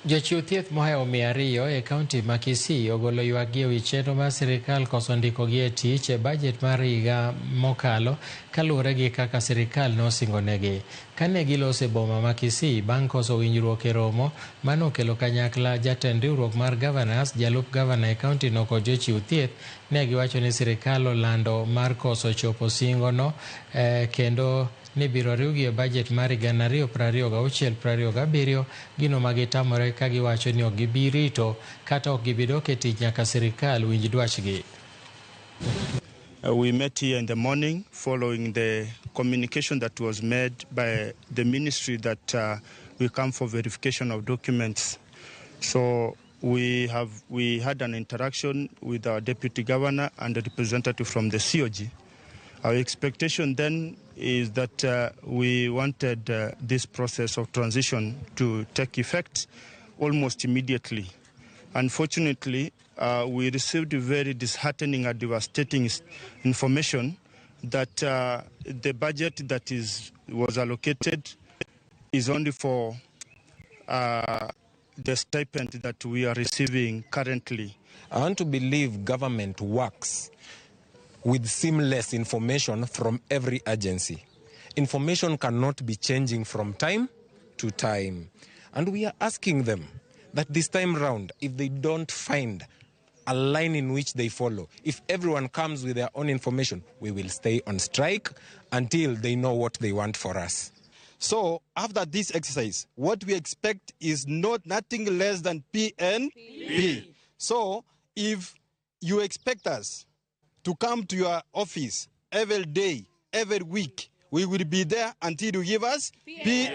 Jochiw thieth mohewo 200 e kaunti ma Kisii ogolo ywakgi ewi chenro mar sirikal koso ndikogi e tich e bajet mar higa mokalo kaluwore gi kaka sirikal nosingonegi. Kane giloso e boma ma Kisii bang' koso winjruok e romo manokelo kanyakla jatend riwruok mar Governors, jalup gavana e kaunti no kod jochiw thieth ne giwacho ni sirikal olando mar koso chopo singo no kendo ni biro riwgi e bajet mar higa 2026-2027, gino ma gitamore ka giwacho ni ok gibi rito kata ok gibi dok e tich nyaka sirikal winj dwachgi. We met here in the morning following the communication that was made by the ministry that we come for verification of documents. So we had an interaction with our deputy governor and the representative from the COG. Our expectation then is that we wanted this process of transition to take effect almost immediately. Unfortunately, we received very disheartening and devastating information that the budget that is was allocated is only for the stipend that we are receiving currently. I want to believe government works with seamless information from every agency. Information cannot be changing from time to time. And we are asking them that this time round, if they don't find a line in which they follow, if everyone comes with their own information, we will stay on strike until they know what they want for us. So after this exercise, what we expect is not nothing less than PNP. So if you expect us to come to your office every day, every week, we will be there until you give us PNP.